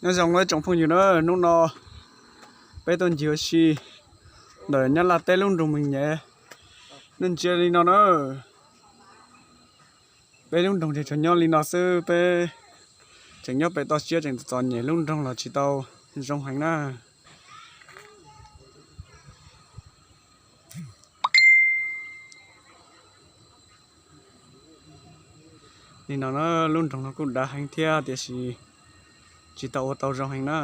Nyob zoo nawb tsoom phooj ywg na, hnub no peb tuaj ncig ua si ntawm Nyab Laj teb lub nroog Mees Nyem. Nej ntsia li no na, peb lub nroog ces tsuas nyob li no xwb, peb tseem nyob pem toj siab tseem txom nyem, lub nroog los tsis tau zoo heev na. Li no na, lub nroog no kuj dav heev thiab tiam sis tsis tau ua tau zoo heev na.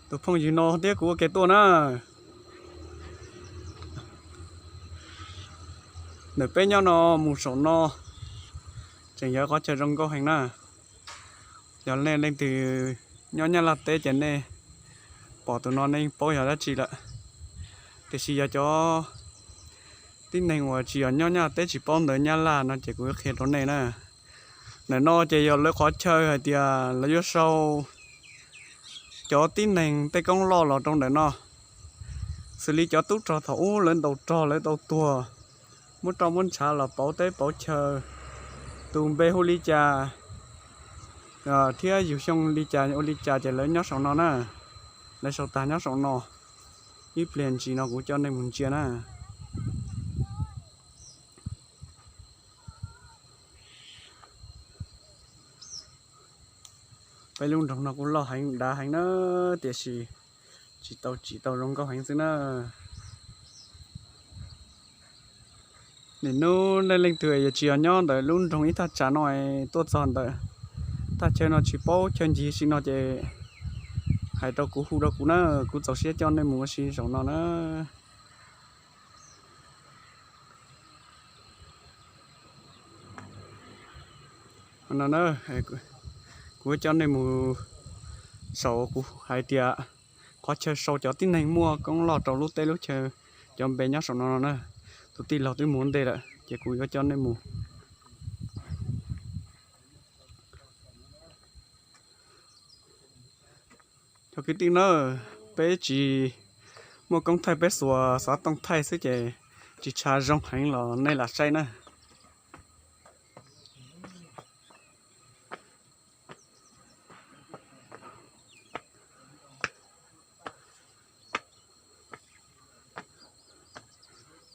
Tus phooj ywg no thiab kuv ua ke tuaj na. Ntawm peb nyob no mus saum no tseem yog qhov chaw zoo nkauj heev na. Yog nej leej twg nyob Nyab Laj teb ces nej pom tus no nej yeej paub yog dab tsi lawm. Tiam sis yog cov tib neeg uas tsis yog nyob Nyab Laj teb tsis paub ntawv Nyab Laj no ces kuv qhia rau nej na. Ntawm no ces yog lawv qhov chaw hais tias lawv yuav sau cov tib neeg tej koob loj los rau ntawm no, xws li cov tub rog thaum ub lawv ntaus rog lawv tau tuag, muab roj muab ntshav los pauv teb pauv chaw, tus npe hu li cas thiab yug xyoo li cas ua li cas ces lawv nyob saum no na. Lawv sau tag nyob saum no. Ib pliag ntsis no kuv coj nej mus ntsia na. Peb lub nroog no kuj loj heev dav heev na, tiam sis tsis tau tsim tau zoo nkauj heev xwb na. Nim hnub nej leej twg yuav tsis yog nyob ntawm lub nroog ib thaj tsam no tuaj txog ntawm thaj chaw no tsis paub chaw ncig si no ces hais rau kuv hu rau kuv na, kuv txaus siab coj nej mus ua si saum no na. No na, kuv coj nej mus saum kuv hais tias qhov chaw sau cov tib neeg muaj koob loj rau lub teb lub chaw, cov npe nyob saum no no na. Tus tij laug twb mus ua ntej lawm ces kuv yuav coj nej mus. Cov kwv tij na, peb tsis muaj koob thaij peb xuas xov tooj thaij xwb ces tsis tsha zoo heev los nej lam saib na.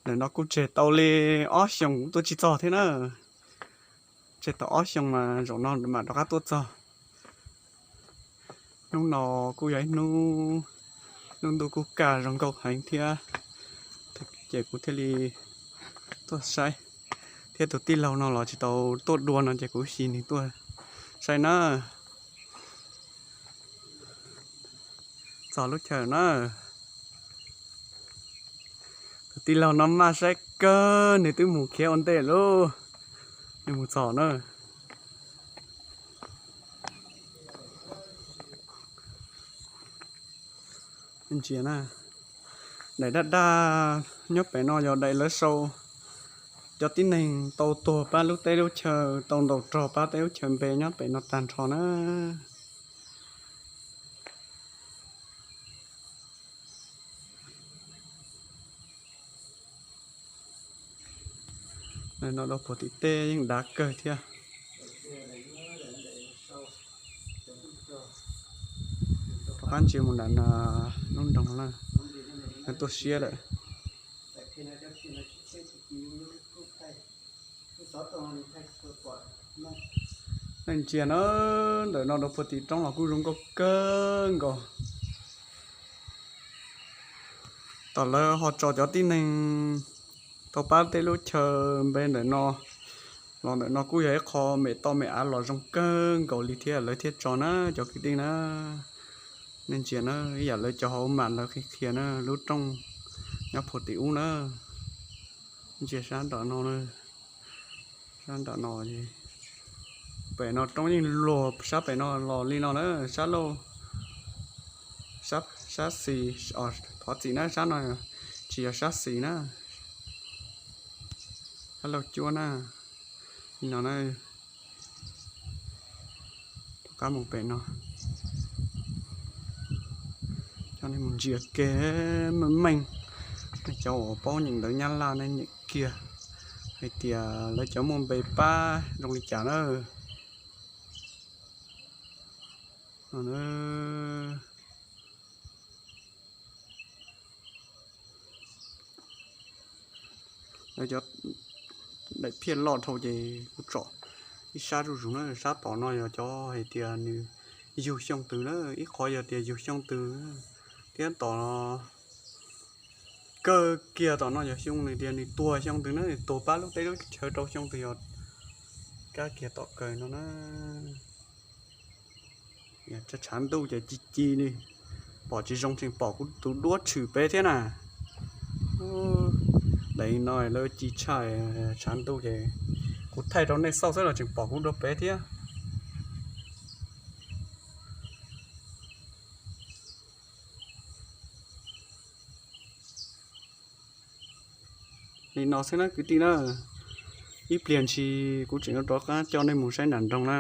Ntawm no kuj tseg tau li ob xyoos tuaj tsis txog thiab na. Tseg tau ob xyoos mas zaum no mam rov qab tuaj txog. Hnub no kuj yog ib hnub lub ntuj kuj kaj zoo nkauj heev thiab, ces kuv thiaj li tuaj saib. Thiab tus tij laug no los tsis tau tuaj dua no ces kuv xis nws tuaj saib na. Txog lub chaw na. Tus tij laug no maj saib kawg, nws twb mus khiav ua ntej lauj. Nws mus txog na. Ntsia na, daim daj daj nyob pem no yog daim lawv sau cov tib neeg tau tuag pab lub teb lub chaw, tau ntaus rog pab teb lub chaw npe nyob pem no tag nrho na. No dua puag tim tej yeej dav kawg thiab. Rov qab ntsia mus nram no, lub nroog na, tuaj siab lawm. Nej ntsia na, ntawm no rau puag tim roob los kuj zoo nkauj kawg nkaus. Tom lawv ho tso cov tib neeg tau pab tej lub chaw npe ntawm no los, ntawm no kuj yog ib qho me toj me av los zoo kawg nkaus li thiab lawv thiaj tso na cov kwv tij na. Nej ntsia na, ib yam lawv cov hauv mas lawv qhia qhia na, lub rooj nyob puag tim ub na. Ntsia sab nram no, sab nram no, pem no roob yeej luag sab pem no los li no na, sab lauj, sab xis, thov txim na, sab no tsis yog sab xis na, sab lauj cuab na. Li no na, rov qab mus pem no, coj nej mus ntsia kev meej meej, nej cov uas paub nyeem ntawv Nyab Laj nej nyeem kiag hais tias lawv cov muaj npe pab zoo li cas na. No na, cov daim phiaj loj dhau ces kuv tsom ib sab zuj zus na. Sab tom no yog cov hais tias nws yug xyoo twg na, ib qhov yog tias yug xyoo twg, thiab tom kawg kiag tom no yog xyoo nws tias nws tuag xyoo twg na, nws tuag pab lub teb lub chaw rau xyoo twg yog kab kiag tom kawg no na. Tshav ntuj ces ci ci li, pom tsis zoo tseem pom kuv tus duab tshwm pem thiab na. Daim no lawv ci tshaj, tshav ntuj ces kuv thaij rau nej xauj xwb los tseem pom kuv dua pem thiab. Li no xwb na kwv tij na, ib pliag ntshis kuv tseem yuav rov qab coj nej mus saib nram nroog na.